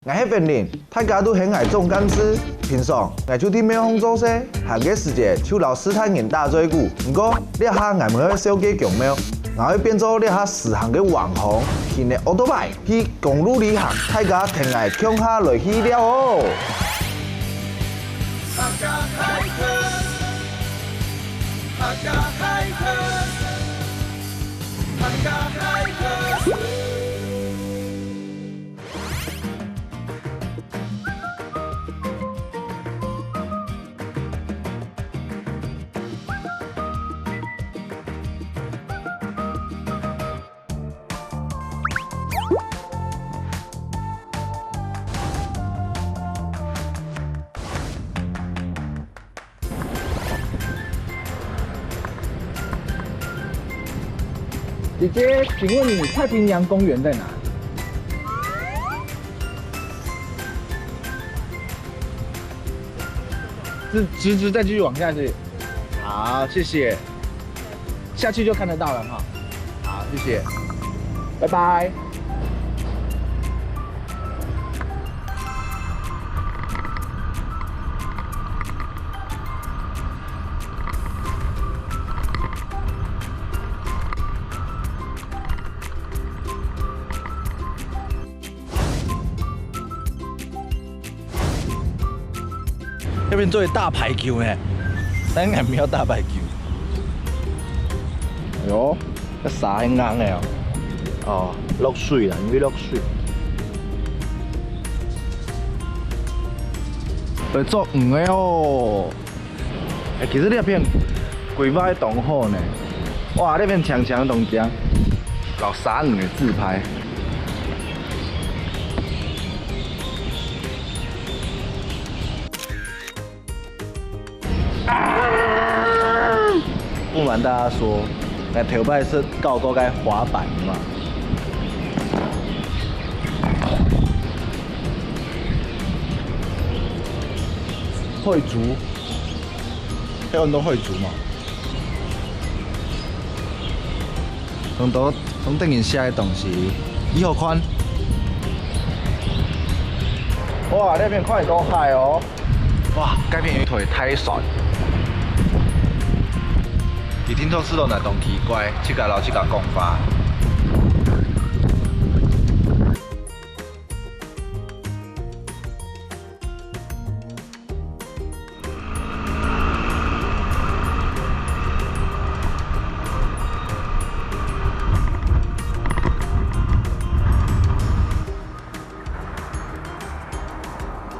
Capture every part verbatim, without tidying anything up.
𠊎係Wen Lin，大家都喊𠊎總幹事。平常，𠊎就在廟方做事，閒个時節就摎序大人打嘴鼓。毋過，這下𠊎毋會守該宮廟，𠊎會變做這下時行个網紅，騎个奧多拜去公路旅行，大家跈𠊎共下來去尞哦！姐姐，請問你太平洋公園在哪？是直直再繼續往下去。好，謝謝。下去就看得到了哈。好，謝謝。拜拜。 該片做大排球呢，但𠊎毋曉打排球。哎喲，該沙很硬个哦。哦，落水啦，因為落水。會捉魚个哦。 欸，其實這片規劃得當好呢。哇，這片長長个東西，搞鯊魚个自拍。啊！不瞞大家說，𠊎頭擺識搞過該滑板嘛。 海豬，該安到海豬嘛。當多，當得人惜个東西，以後看。哇，這片看會到海哦。哇，該片有一台大船。佢定著試著𠊎當奇怪，自家摎自家講話。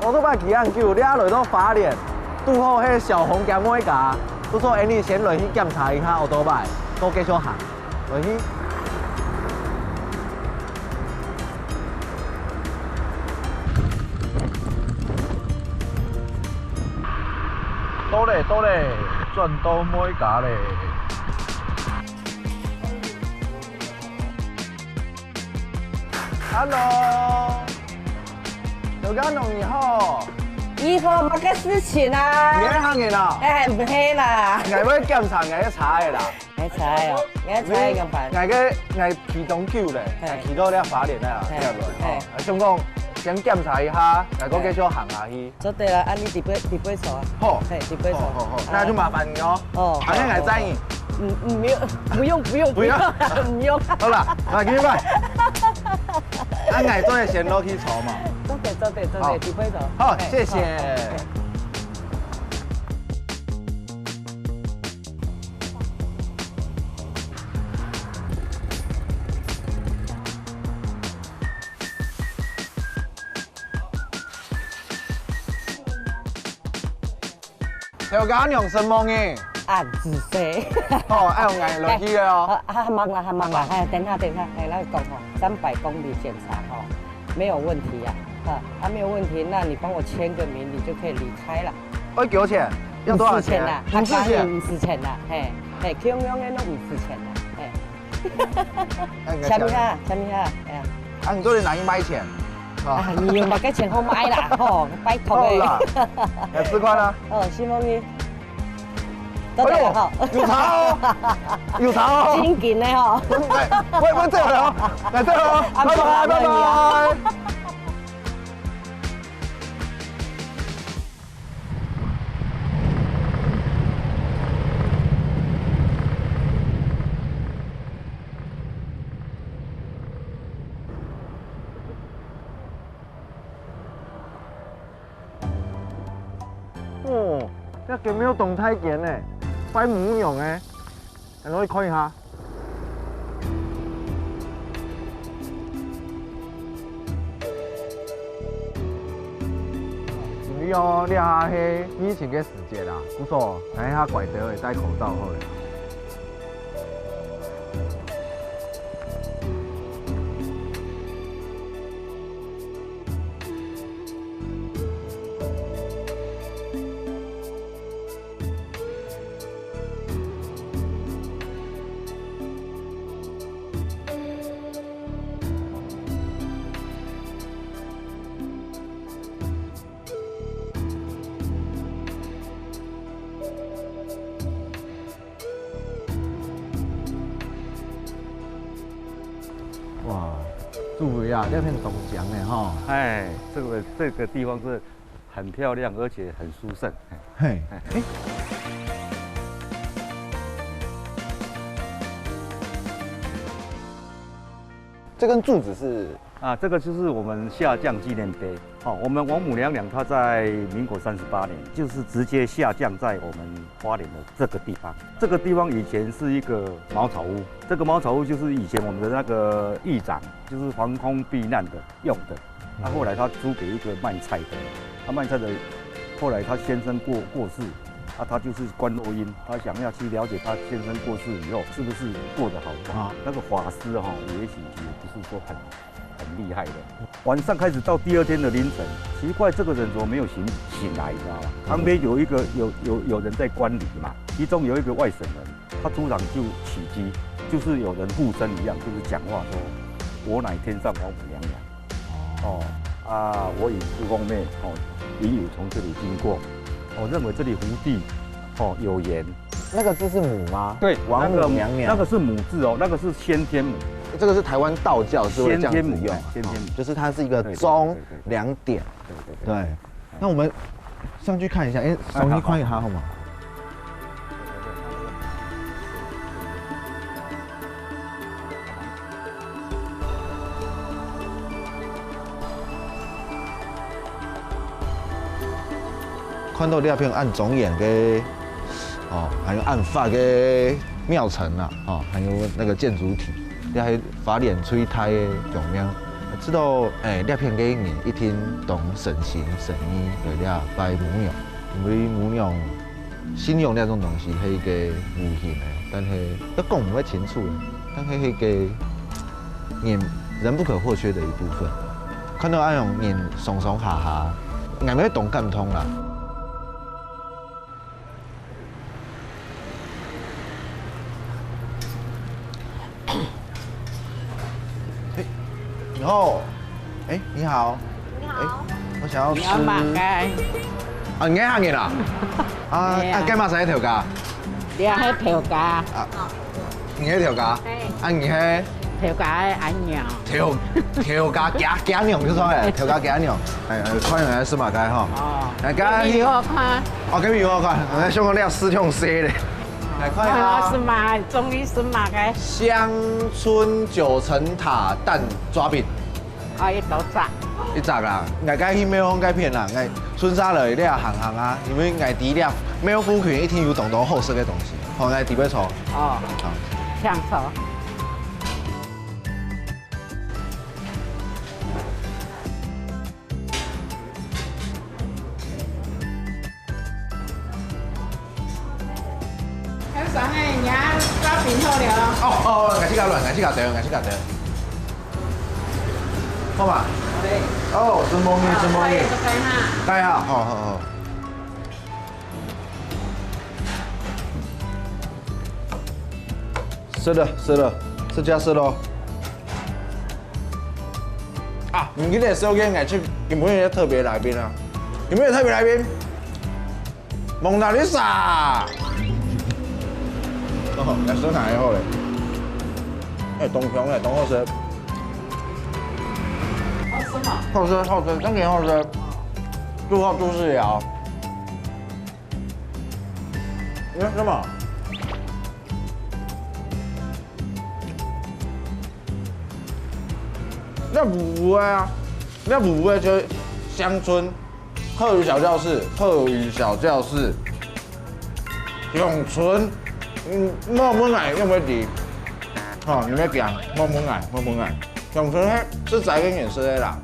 奧多拜騎恁久，這下來到花蓮，堵好係小紅厥妹家，故所𠊎俚先來去檢查一下奧多拜，過繼續行。 來去。到咧，到咧，轉到妹家咧。Hello，劉家農你好。你好，麼个事情啊？你係客人啊？哎，毋係啦。𠊎愛檢查𠊎个車仔啦。 𠊎車仔哦，𠊎車仔仰般？𠊎个，𠊎騎當久咧，嘿。𠊎騎到這花蓮啊，嘿。這來吼。嘿。啊，想講先檢查一下，𠊎過繼續行下去。嘿。做得啦，啊你直飛，直飛坐啊。好。嘿，直飛坐。好，好，好，啊。那就麻煩你哦。哦，啊，那𠊎載你。好，好，好。嗯，嗯，沒有，不用，不用，不用。不用。不用。好啦，那拜拜。啊，𠊎做得先落去坐嘛。做得，做得，做得，好。直飛坐。好，嘿，謝謝。好，好，嘿。 頭家娘承蒙你。啊，仔細。好，愛用𠊎落去个哦。啊，還吂啦，還哽啦，哎，等下，等下，哎，來講吼，三百公里檢查吼，沒有問題啊，哈，啊，沒有問題，那你幫我簽個名，你就可以離開了。 愛幾多錢？要多少錢？五十錢啦，五十錢。他講你五十錢啦，嘿，嘿，共樣个攏五十錢啦，嘿。哎，你簽一下，簽一下，哎呀。啊，你做得拿去賣錢。啊。啊，你有麼个錢好賣啦，吼，拜託欸。好啦，來試看啊。哦，承蒙你。多謝了吼。哎呦，有差哦，有差哦。真緊的吼。來，我，我這回哦，來，這回哦，啊，拜拜，不好意思啊。拜拜。這間廟當大間呢，拜母娘个，咱落去看一下。因為哦，這下係疫情个時節啦，故所，大家乖乖仔戴口罩好了。 哇，主委啊，這片當靚个吼。哎，這個，這個地方是很漂亮，而且很殊勝。嘿，哎，這根柱子是啊，這個就是我們下降紀念碑。哦，我們王母娘娘她在民國三十八年，就是直接下降在我們花蓮的這個地方。這個地方以前是一個茅草屋，這個茅草屋就是以前我們的那個議長，就是防空避難的用的。他後來他租給一個賣菜的，他賣菜的，後來他先生過，過世，啊，他就是观落阴，他想要去了解他先生过世以后是不是过得好不好。啊。那个法师哈，也许也不是说很，很厉害的。晚上开始到第二天的凌晨，奇怪，这个人怎么没有醒，醒来，你知道吗？旁边有一个，有，有，有人在观礼嘛，其中有一个外省人，他突然就起鸡，就是有人附身一样，就是讲话说：“我乃天上王母娘娘。” 哦，啊，我与师公妹，哦，也有从这里经过。我认为这里福地，哦，有缘。那个字是母吗？对，王母娘娘。那个，那个是母字哦，那个是先天母。这个是台湾道教是会这样子用啊，先天母，哎，先天母。哦，就是它是一个中，对，对，对，对。两点。对，对，对。对，那我们上去看一下，哎，哎，上去看一下好吗？好，好。 看到這片恁莊嚴个，哦，還有恁闊个廟城啊，哦，還有那個建築體，這係花蓮最大个宮廟。知道，誒，這片个人一定當誠心誠意來這拜母娘，因為母娘 信仰這種東西係一個無形个，但係要講毋會清楚个，但係係一個人，人不可或缺的一部分。看到恁樣人上上下下，𠊎會當感動啦。誒，你好。誒，你好。你好。誒，我想要吃。你要麼个？啊，你係客人啊？啊，係啊。啊，該麼儕係頭家？你係頭家。啊，你係頭家？係。啊，你係？頭家个阿娘。頭，頭家家，家娘就算了，頭家家娘。誒，誒，歡迎來食麼个吼。哦，來，該，該邊有好看。哦，該邊有好看，來，香港料絲用色的。 來看一下。啊，係嘛？中意食麼个？鄉村九層塔蛋抓餅。哦，一隻隻。一隻啦，𠊎該去廟方該片啦，𠊎順續來這行行啊，因為𠊎知這廟附近一定有當多好食个東西，好，𠊎知愛坐。哦，好。請坐。 還有啥呢？你啊，抓餅好了。哦，哦，哦，𠊎自家亂，𠊎自家等，𠊎自家等。好嘛？好嘞。哦，承蒙你，承蒙你。好，好，好。大家好，好，好。食了，食了，自家食咯。 啊，毋記得紹介𠊎今晡日个特別來賓啊！今晡日个特別來賓，蒙娜麗莎！哦，來食看好咧。哎，當香哎，當好食。好食嗎？好食，好食，真个好食。祝賀杜氏瑶。你要吃嗎？ 那五五啊，那五五就鄉村客語小教室，客語小教室。鄉村，嗯，莫問𠊎仰會知。吼，你莫驚，莫問𠊎，莫問𠊎。鄉村係實在个人食个啦，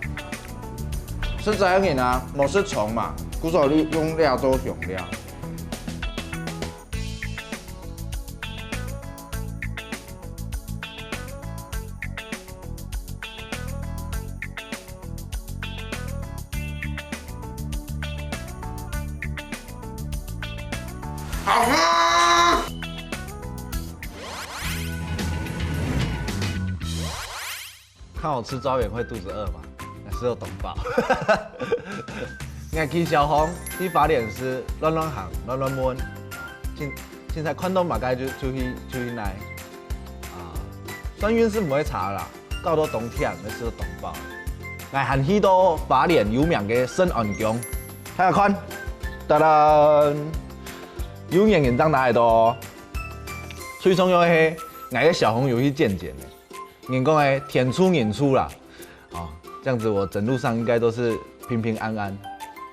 實在个人啊，無食蟲嘛，故所你用料做香料。 好吃。看我吃抓圓會肚子餓嗎？還是有懂飽。𠊎騎小黃，去花蓮市亂亂行，亂亂問，凊，凊彩看到麼个就，就去，就去拿。啊，算運是毋會差啦，搞到當忝，還是有懂飽。𠊎還去到花蓮有名个聖安宮，大家看，噠噠，有名人正拿得到哦。最重要个係，𠊎个小黃有去剪剪个。 人講个天助人助啦。哦，這樣子我整路上應該都是平平安安。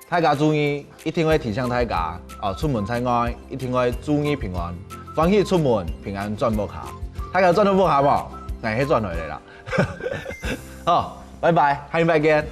大家注意，一定會提醒大家，哦，出門在外一定會注意平安，歡喜出門，平安轉屋下。大家轉到屋下無？𠊎係轉來个啦。好，拜拜，下禮拜見。